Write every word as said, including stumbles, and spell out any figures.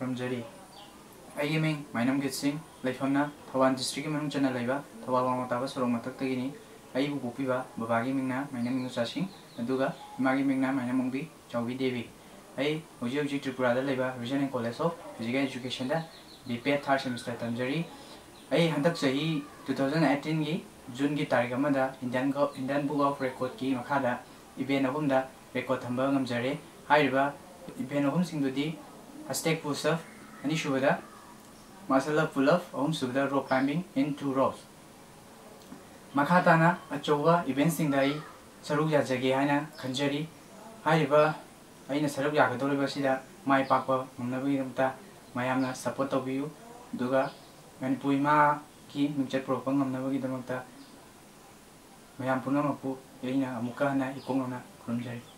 ꯈꯨꯔꯨꯝꯖꯔꯤ꯫ ꯑꯩꯒꯤ ꯃꯤꯡ ꯃꯥꯏꯅꯝ ꯒꯤꯠ ꯁꯤꯡ, ꯂꯩꯐꯝꯅ ꯊꯧꯕꯥꯜ district ꯀꯤ ꯃꯅꯨꯡ ꯆꯟꯅ ꯂꯩꯕ ꯊꯧꯕꯥꯜ ꯋꯥꯡꯃ ꯇꯥꯕ ꯁꯣꯔꯣꯛ ꯃꯊꯛꯇꯒꯤꯅꯤ꯫ ꯑꯩꯕꯨ ꯄꯣꯛꯄꯤꯕ ꯕꯕꯥꯒꯤ ꯃꯤꯡꯅ ꯃꯥꯏꯅꯝ ꯏꯉꯨꯆꯥ ꯁꯤꯡ, ꯑꯗꯨꯒ ꯏꯃꯥꯒꯤ ꯃꯤꯡꯅ ꯃꯥꯏꯅꯝ ꯑꯣꯡꯕꯤ ꯆꯥꯎꯕꯤ ꯗꯦꯕꯤ꯫ ꯑꯩ ꯍꯧꯖꯤꯛ ꯍꯧꯖꯤꯛ ꯇ꯭ꯔꯤꯄꯨꯔꯥꯗ ꯂꯩꯕ Regional College of Physical Education the B P Ed third semester ꯇꯝꯖꯔꯤ꯫ ꯑꯩ ꯍꯟꯗꯛ ꯆꯍꯤ two thousand eighteen ꯒꯤ June ꯒꯤ ꯇꯥꯔꯤꯛ ꯑꯃꯗ Indian Go-, Indian Book of Record ꯀꯤ ꯃꯈꯥꯗ event ꯑꯍꯨꯝꯗ record ꯊꯝꯕ ꯉꯝꯖꯔꯦ꯫ ꯍꯥꯏꯔꯤꯕ event ꯑꯍꯨꯝꯁꯤꯡꯗꯨꯗꯤ Aztec push-up, ꯑꯅꯤꯁꯨꯕꯗ Muscle up pull-up, ꯑꯍꯨꯝꯁꯨꯕꯗ rope climbing in two rows꯫ ꯃꯈꯥ ꯇꯥꯅ ꯑꯆꯧꯕ event ꯁꯤꯡꯗ ꯑꯩ ꯁꯔꯨꯛ ꯌꯥꯖꯒꯦ ꯍꯥꯏꯅ ꯈꯟꯖꯔꯤ꯫ ꯍꯥꯏꯔꯤꯕ ꯑꯩꯅ ꯁꯔꯨꯛ ꯌꯥꯒꯗꯧꯔꯤꯕ ꯑꯁꯤꯗ ꯃꯥꯏ ꯄꯥꯛꯄ ꯉꯝꯅꯕꯒꯤꯗꯃꯛꯇ ꯃꯌꯥꯝꯅ support ꯇꯧꯕꯤꯌꯨ, ꯑꯗꯨꯒ ꯃꯅꯤꯄꯨꯔ ꯏꯃꯥꯒꯤ ꯃꯤꯡꯆꯠ ꯄꯨꯔꯛꯄ ꯉꯝꯅꯕꯒꯤꯗꯃꯛꯇ ꯃꯌꯥꯝ ꯄꯨꯝꯅꯃꯛꯄꯨ ꯑꯩꯅ ꯑꯃꯨꯛꯀ ꯍꯟꯅ ꯏꯀꯣꯛ ꯅꯧꯅ ꯈꯨꯔꯨꯝꯖꯔꯤ꯫